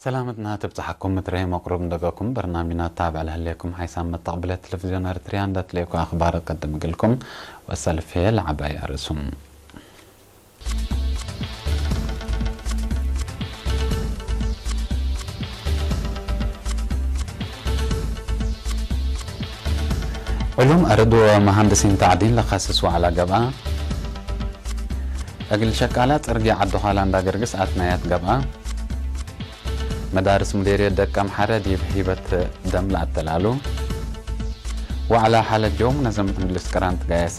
ሰላምትና ትብጻሓኩም ምትረይ መቕሩብ እንደገኩም በርናሚና ታብዕ ለህሌኩም ሓይሳም መተቕብለ ቴሌቪዝዮን ኤርትርያ እንዳትለይኩ ኣኽባር ቀድም ግልኩም ወሰልፌ ለዓባይ ኣርእሱም። ዕሉም ኣረዶ መሃንድሲን ታዕዲን ለኻስስ ዋዕላ ገብኣ። እግል ሸቃላ ጽርግያ ዓዲ ዃላ እንዳ ገርግስ ኣትናያት ገብኣ። መዳርስ ሙዴርየት ደቀ ኣምሓረ ዲብ ሂበት ደም ለኣተላሉ። ዋዕላ ሓለጆም ነዘም እንግሊዝ ቅራን ትጋየሳ።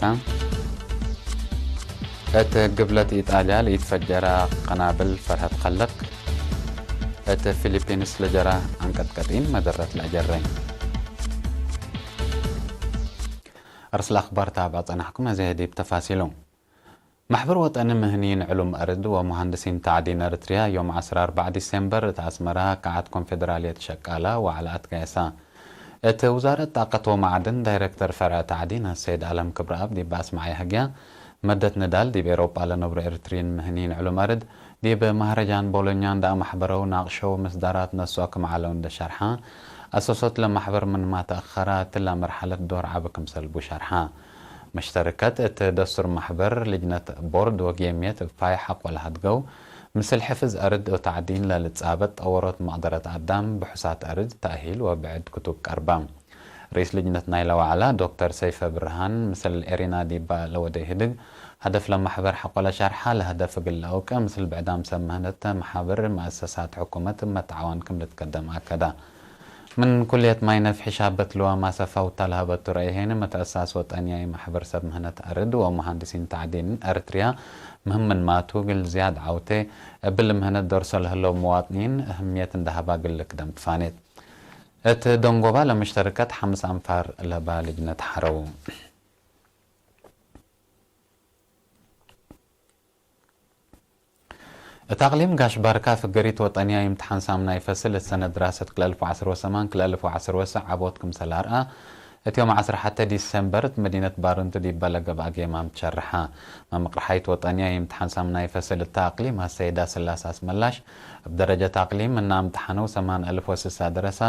እት ግብለት ኢጣልያ ለኢትፈጀራ ቀናብል ፈርሀት ኸለቅ። እት ፊሊፒንስ ለጀራ አንቀጥቀጢን መደረት ለአጀረኝ። ርስ ለአኽባር ታብዕ ጸናሕኩም፣ እዚ ህዲብ ተፋሲሉ። ማሕበር ወጠኒ ምህኒን ዕሉም ኣርድ ወመሃንድሲን ታዕዲን ኤርትርያ ዮም ዓሰርተ ኣርባዕ ዲሴምበር እት ኣስመራ ከዓት ኮንፌደራልየት ሸቃላ ዋዕላ ኣትጋየሳ። እት ውዛረት ጣቀት ወማዕድን ዳይረክተር ፈርዐ ታዕዲን ኣሰይድ ኣለም ክብረኣብ ዲብ ኣስማዕያ ህግያ መደት ንዳል ዲብ ኤሮጳ ለነብሩ ኤርትሪን ምህኒን ዕሉም ኣርድ ዲብ ማህረጃን ቦሎኛ እንዳ ማሕበረው ናቕሸው ምስዳራት ነሶ ክም ዓለው እንደ ሸርሓ፣ ኣሰሶት ለማሕበር ምንማ ተኣኸራ እትላ መርሓለት ዶር ዓቢ ክምሰልቡ ሸርሓ። መሽተርከት እት ደሱር ማሕበር ልጅነት ቦርድ ወጌምየት እፋይ ሓቆ ለሃድገው ምስል ሕፍዝ ኣርድ እታዕዲን ለልጻበጥ ጠወሮት መቕደረት ኣዳም ብሑሳት ኣርድ ተእሂል ወብዕድ ክቱብ ቀርባ። ርኢስ ልጅነት ናይለ ዋዕላ ዶክተር ሰይፈ ብርሃን ምስል ኤሪና ዲባ ለወደይ ህድግ ሃደፍ ለማሕበር ሓቆለ ሻርሓ ለህደፍ እግል ለአውቀ ምስል ብዕዳም ሰብ ምህነት መሓብር መእሰሳት ሕኩመት መተዓዋን ክም ልትቀደም ኣከዳ። ምን ኩልየት ማይ ነፍሒ ሻበት ልዋ ማሰፋ ውታ ለሀበቱ ረአይ ሄነ መተእሳስ ወጠንያይ ማሕበር ሰብ ምህነት ኣርድ ወመሃንድሲን ታዕዲን ኤርትርያ ምህምን ማቱ ግል ዝያድ ዓውቴ እብል ምህነት ደርሶ ለህለው መዋጥኒን እህምየት እንደሃባ ግል ክደም ትፋኔት። እት ደንጎባ ለመሽተርከት ሓምስ ኣንፋር ለባ ልጅነት ሓረው። እት ኣቕሊም ጋሽ ባርካ ፍገሪት ወጠንያ ይምትሓን ሳምናይ ፈስል እት ሰነ ድራሰት ክልተ ኣልፍ ወዓሰርተ ሰማን ክልተ ኣልፍ ወዓሰርተ ዓቦት ክምሰል ኣርኣ፣ እት ዮም ዓሰርተ ሓደ ዲሰምበር እት መዲነት ባርንቱ ዲባ ለገብኣ ጌማም ትሸርሓ። መምቕርሓይት ወጠንያ ይምትሓን ሳምናይ ፈስል እት ኣቕሊም ኣሰይዳ ስላስ ኣስመላሽ፣ እብ ደረጀት ኣቅሊም ምና እምተሓነው ሰማን ኣልፍ ወስሳ ደረሳ፣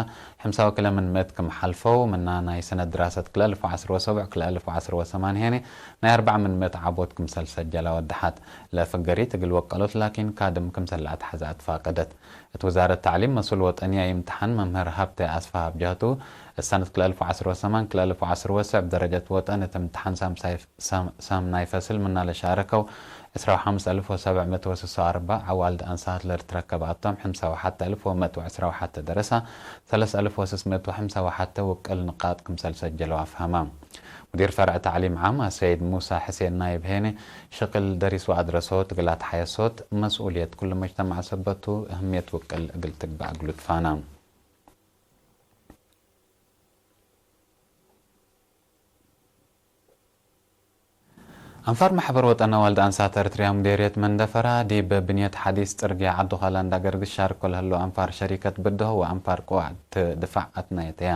ሕምሳው ክለ ምን ምእት ክም ሓልፈው፣ ምና ናይ ሰነት ድራሰት ክለ ኣልፍ ወዓስር ወሰቡዕ ክለ ኣልፍ ወዓስር ወሰማን ሄነ ናይ ኣርባዕ ምን ምእት ዓቦት ክምሰል ሰጀላ ወደሓት። ለፍገሪት እግል ወቀሎት ላኪን ካድም ክምሰል ለኣትሓዘ ኣትፋቀደት። እት ውዛረት ታዕሊም መሱል ወጠንያ ይምተሓን መምህር ሃብተ ኣስፋሃ ብጃቱ፣ እሳነት ክለ ኣልፍ ወዓስር ወሰማን ክለ ኣልፍ ወዓስር ወሰዕ ብደረጀት ወጠን እት እምተሓን ሳምሳይ ሳም-፣ ሳምናይ ፈስል ምና ለሻረከው ዕስራ ወሓምስ ኣልፍ ወሰብዕ ምእት ወስሳ ወኣርባዕ ኣዋልድ ኣንሳት ለልትረከብ ኣቶም ሕምሳ ወሓተ ኣልፍ ወምእት ወዕስራ ወሓተ ደረሳ፣ ሰለስ ኣልፍ ወስስ ምእት ወሕምሳ ወሓተ ውቅል ንቃጥ ክምሰል ሰጀለው ኣፍሃማ። ሙዲር ፈርዕ ታዕሊም ዓም ኣሰይድ ሙሳ ሕሴን ናይብ ሄነ ሽቅል ደሪስ ወኣድረሶት እግል ኣትሓየሶት መስኡልየት ኩሉ መጅተማዕ ሰበቱ እህምየት ውቅል እግል ትግባእ እግሉ ትፋና። ኣንፋር ማሕበር ወጠን ኣዋልድ ኣንሳት ኤርትርያ ሙዴርየት መንደፈራ፣ ዲብ ብንየት ሓዲስ ጽርግያ ዓዲ ዃላ እንዳገርግሽ ሻርኮ ለህሎ ኣንፋር ሸሪከት ብድሆ ወኣንፋር ቅዋዕት ድፋዕ ኣትናየተያ።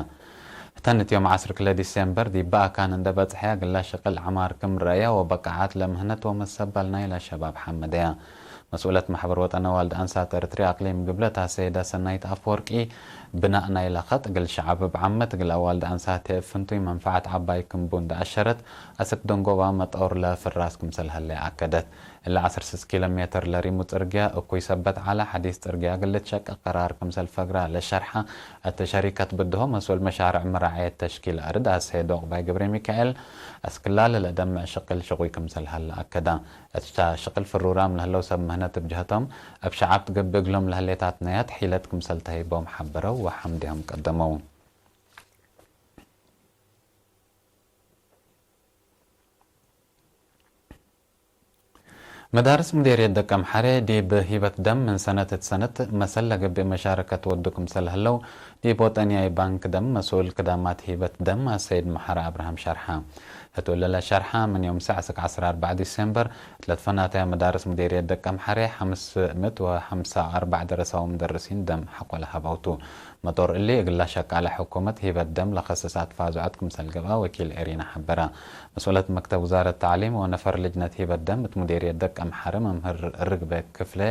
እተን እት ዮም ዓስር ክለ ዲሴምበር ዲብ ኣካን እንደ በጽሐያ ግላ ሽቅል ዓማር ክም ረእያ ወበቃዓት ለምህነት ወመሰባል ናይላ ሸባብ ሓመደያ። መስኡለት ማሕበር ወጠን ኣዋልድ ኣንሳት ኤርትርያ ኣቅሊም ግብለት ኣሰይዳ ሰናይት ኣፈወርቂ፣ ብናእ ናይላ ኸጥ እግል ሸዓብ እብ ዓመት እግል ኣዋልድ ኣንሳት የእፍንቱይ መንፈዓት ዓባይ ክምቡ እንደ ኣሸረት፣ ኣስክ ደንጎባ መጠውር ለፍራስ ክምሰል ሀለ ኣከደት። እለ ዓስር ስስ ኪሎ ሜትር ለሪሙ ጽርግያ እኩይ ሰበት ዓላ ሓዲስ ጽርግያ ግልት ሸቀ ቀራር ክምሰል ፈግራ ለሸርሓ፣ እተ ሸሪከት ብድሆ መስኡል መሻርዕ መራዕየት ተሽኪል ኣርድ ኣሰይዶ ዕቁባይ ገብረ ሚካኤል፣ ኣስክላ ለለደምዕ ሽቅል ሽቁይ ክምሰል ሀለ ኣከዳ። እታ ሽቅል ፍሩራም ለህለው ሰብ ምህነት እብ ጀህቶም፣ እብ ሸዓብ ትገብእ እግሎም ለህሌት ኣትናያት ሒለት ክምሰል ተሂቦም ሓበረው ወሓምድዮም ቀደመው። መዳርስ ሙዴርየት ደቀምሓረ ዲብ ሂበት ደም ምን ሰነት እት ሰነት መሰል ለገብእ መሻረከት ወዱ ክምሰል ህለው፣ ዲብ ወጠንያይ ባንክ ደም መስኡል ክዳማት ሂበት ደም ኣሰይድ መሓረ ኣብርሃም ሸርሓ። እት ወለለ ሸርሓ ምን ዮም ሰዕ እስክ ዓስር ኣርባዕ ዲሴምበር ለትፈናተያ መዳርስ ሙዴርየት ደቀምሓረ ሓምስ ምእት ወሓምሳ ኣርባዕ ደረሳዊ ምደርሲን ደም ሓቆለ ሃባውቱ። መጦር እሊ እግላ ሸቃለ ሕኩመት ሂበት ደም ለኸሰሳት ፋዙዐት ክምሰል ገብአ ወኪል ኤሪና ሐበረ። መስኡለት መክተብ ውዛረት ተዕሊም ወነፈር ልጅነት ሂበት ደም እት ሙዴርየት ደቀ ምሓሪ መምህር ርግበ ክፍለ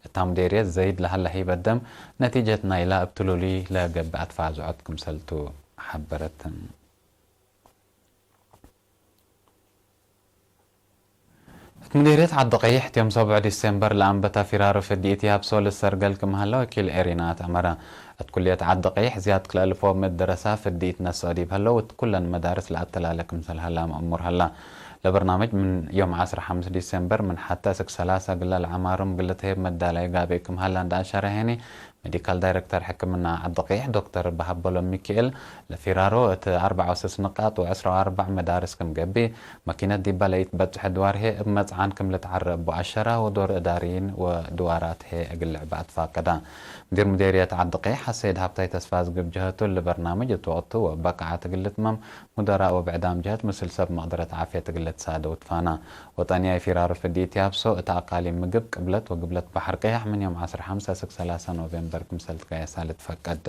እታ ሙዴርየት ዘይድ ለሀላ ሂበት ደም ነቲጀት ናይላ እብ ትሉሊ ለገብአት ፋዙዐት ክምሰልቱ ሐበረት። እት ሙዴርየት ዓዲ ቀይሕ፣ እት ዮም ሰቡዕ ዲሴምበር ለአንበታ ፊራሩ ፍዲ ኢትያብ ሶልስ ሰርገል ክም ሀለ ወኪል ኤሪና አትአመረ። እት ኩልየት ዓዲ ቀይሕ፣ ዝያድ ክልተ አልፍ ወምእት ደረሳ ፍዲ ኢትነስኦ ዲብ ሀለው፣ እት ኩለን መዳርስ ለአተላለ ክምሰል ሀላ መእሙር ሀላ። ለበርናምጅ ምን ዮም ዐስራ ሐምስ ዲሴምበር ምን ሐተ እስክ ሰላሳ ግለ ለዐማሩም ግልትሄብ መዳላይ ጋብእ ክም ሀላ እንዳ አሻረ ሄኒ፣ ሜዲካል ዳይረክተር ሕክምና ዓዲ ቀይሕ ዶክተር በሀበሎም ሚኪኤል ለፊራሮ እቲ ኣርብዓ ወስስ ንቃጥ ወዕስራ ወኣርባዕ መዳርስ ክም ገብእ፣ መኪነት ዲባ ለኢትበጽሕ ድዋር ሄ እብ መጽዓን ክም ልትዓረ እቡ ኣሸራ ወዶር እዳሪን ወድዋራት ሄ እግልዕ በኣትፋቀዳ። ምዲር ሙዴርየት ዓዲ ቀይሕ አሰይድ ሀብታይ ተስፋ ዝግብ ጀሀቱ ለበርናምጅ እት ወቅቱ ወበቃዓት እግል ልትመም ሙደራእ ወብዕዳም ጀህት ምስል ሰብ መቅደረት ዓፍየት እግል ልትሳደው ትፋና። ወጠንያይ ፊራሩ ፍዲ ኢትያብሶ እት አቃሊም ምግብ ቅብለት ወግብለት ባሕር ቀያሕ ምን ዮም ዐስራ ሐምሳ እስክ ሰላሳ ኖቬምበር ክምሰል ትጋየሳ ልትፈቀድ።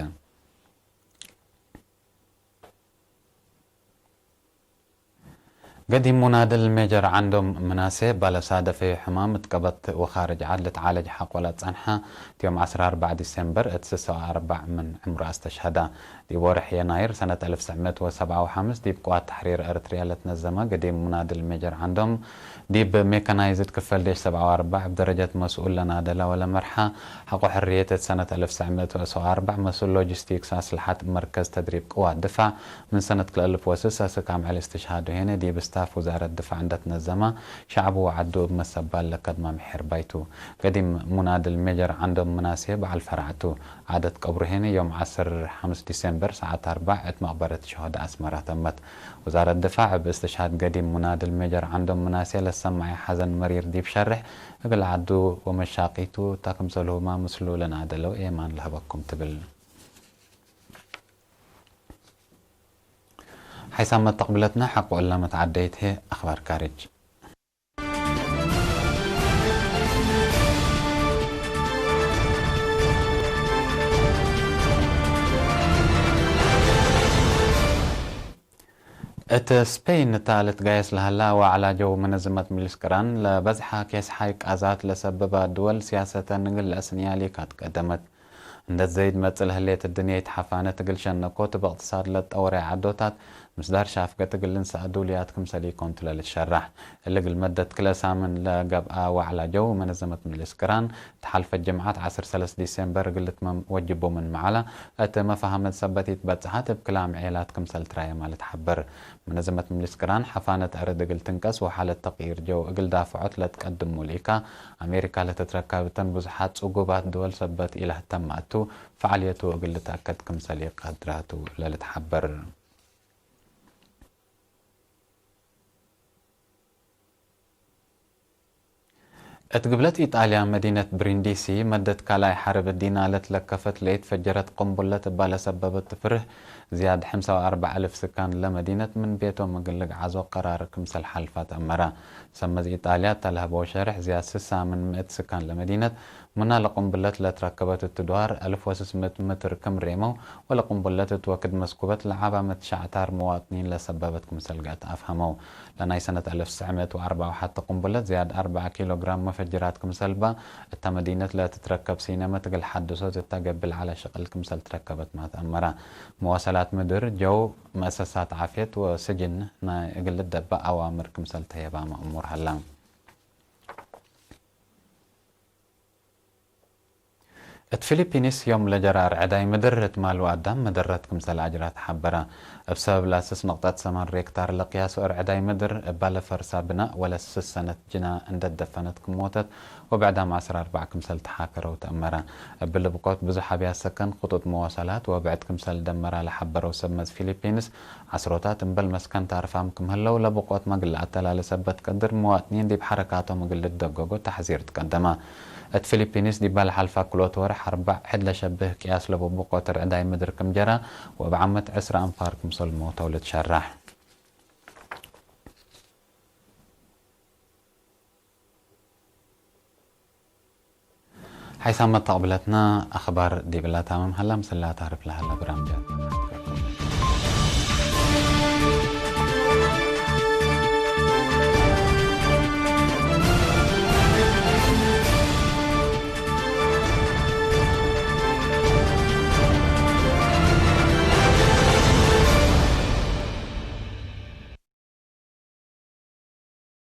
ገዲም ሙናድል ሜጀር ዓንዶም ምናሴ ባለሳደፈዩ ሕማም እት ቀበት ወኻርጅ ዓድ ልትዓለጅ ሓቆላ ጸንሓ፣ እቲ ዮም ዐስራ አርባዕ ዲሴምበር እት ስሳ ወአርባዕ ምን ዕምሩ አስተሽሀዳ። ዲብ ወርሕ የናይር ሰነት አልፍ ትስዕ ምእት ወሰብዓ ወሐምስ ዲብ ቅዋት ተሕሪር ኤርትርያ ለትነዘመ ገዲም ሙናድል ሜጀር ዓንዶም፣ ዲብ ሜካናይዝድ ክፈል ዴሽ ሰብዓ ወአርባዕ ብደረጀት መስኡል ለናደለ ወለመርሓ፣ ሓቆ ሕርየት እት ሰነት አልፍ ትስዕ ምእት ወሰብዓ ወአርባዕ መስኡል ሎጂስቲክስ አስልሓት መርከዝ ተድሪብ ቅዋት ድፋዕ፣ ምን ሰነት ክልተ አልፍ ወስሳ እስክ አምዕል እስትሽሃዱ ሄነ ዲብ ስታፍ ውዛረት ድፋዕ እንደትነዘማ፣ ሸዕቡ ወዓዱ እብ መሰባል ለከድማ ምሒር ባይቱ። ገዲም ሙናድል ሜጀር ዓንዶም ምናሴ በዓል ፈራዕቱ። ዓደት ቀብሩ ሄነ ዮም ዐስር ሐምስ ዲሴምበር ሰዓት አርባዕ እት መቅበረት ሸሆዳ አስመራ ተመት። ውዛረት ድፋዕ እብ እስትሽሃድ ገዲም ሙናድል ሜጀር ዓንዶም ምናሴ ለሰማዐ ሐዘን መሪር ዲብ ሸርሕ፣ እግል ዓዱ ወመሻቂቱ እታ ክምሰልሁማ ምስሉ ለናደለው ኤማን ለሀበኩም ትብል። ሓይሳም መተቅብለትና ሓቆ እላ መትዓደይት ሄ አኽባር ካርጅ። እት ስፔን እታ ልትጋየስ ለሃላ ዋዕላ ጀው መነዝመት ሚልስ ቅራን ለበዝሓ ኬስ ሓይ ቃዛት ለሰብባ ድወል ሲያሰተ ንግል ለአስንያ ሊካት ቀደመት። እንደ ዘይድ መጽእ ለህሌት እድንየት ሓፋነት እግል ሸነኮ ትብ እቅትሳድ ለጠወረ ዓዶታት ምስዳር ሻፍገት እግል ልንሰአ ዱልያት ክምሰል ኢኮንቱ ለልትሸራሕ። እሊ እግል መደት ክለ ሳምን ለገብአ ዋዕላ ጀው መነዘመት ምልስ ቅራን ተሓልፈ ጅምዓት ዐስር ሰለስተ ዲሴምበር እግል ልትመም ወጅቡ ምን መዓላ እት መፋሃመት ሰበት ኢትበጽሓት እብ ክላም ዔላት ክምሰል ትራየ ማለት ሓበር። መነዘመት ምልስ ቅራን ሓፋነት አርድ እግል ትንቀስ ወሓለት ተቅይር ጀው እግል ዳፍዖት ለትቀድም ሙልኢካ አሜሪካ ለትትረከብ እተን ብዙሓት ጽጉባት ድወል ሰበት ኢለህተም አቱ ፈዓልየቱ እግል ልትአከድ ክምሰል ኢቃድራቱ ለልትሓበር። እት ግብለት ኢጣልያ መዲነት ብሪንዲሲ መደት ካልኣይ ሓርብ ዲና ለትለከፈት ለኢትፈጀረት ቅንቡለት እባ ለሰበበት ትፍርህ ዝያድ ሐምሳ ወአርባዕ እልፍ ስካን ለመዲነት ምን ቤቶም እግል ልግዓዞ ቀራር ክምሰል ሓልፋ ተአመራ። ሰመዝ ኢጣልያ እታ ለሀበው ሸርሕ ዝያድ ስሳ ምን ምእት ስካን ለመዲነት ምና ለቅንቡለት ለትረከበት እትድዋር አልፍ ወስስ ምእት ምትር ክም ሬመው ወለቅንቡለት እትወክድ መስኩበት ለዓባመት ሸዕታር መዋጥኒን ለሰበበት ክምሰል ገአት አፍሀመው። ለናይ ሰነት አልፍ ትስዕ ምእት ወአርብዓ ወሐተ ቅንቡለት ዝያድ አርብዓ ኪሎ ግራም መፈጅራት ክምሰልባ እታ መዲነት ለትትረከብ ሲነመት እግል ሓድሶት እታ ገብእ ለዐለ ሽቅል ክምሰል ትረከበት ማት አመራ። መዋሰላት ምድር ጀው መእሰሳት ዓፍየት ወስጅን ናይ እግል ልደበእ አዋምር ክምሰል ተሄባ መእሙር ሀላ። እት ፊሊፒንስ ዮም ለጀራ ርዕዳይ ምድር እት ማሉ አዳም መደረት ክምሰል አጅራት ሓበራ። እብ ሰበብ ላስስ ነቅጠት ሰማን ሬክታር ለቅያሶ ርዕዳይ ምድር እባ ለፈርሳ ብናእ ወለስስ ሰነት ጅና እንደደፈነት ክም ሞተት ወብዕዳም ዐስራ አርባዕ ክምሰል ተሓከረው ተአመራ። እብ ልብቆት ብዙሕ አብያት ሰከን፣ ክጡጥ መዋሰላት ወብዕድ ክምሰል ደመራ ለሓበረው ሰብ መዝ ፊሊፒንስ፣ ዐስሮታት እምበል መስከን ታርፋም ክም ህለው ለብቆት መግል አተላለ ሰበት ቀድር መዋጥኒን ዲብ ሐረካቶም እግል ልደገጎ ተሕዚር ትቀደማ። እት ፊሊፒንስ ዲባ ለሓልፋ ክልኦት ወርሕ አርባዕ ሕድ ለሸብህ ቅያስ ለቡ ብቆት ርዕዳይ ምድር ክም ጀራ ወእብ ዓመት ዕስራ አንፋር ክምሰል ሞተው ልትሸራሕ። ኣይሳመት ተቕብለትና ኣኽባር ዲብላ ታመም ሃላ ምስላ ታርፍ ለሃላ ብራምጃ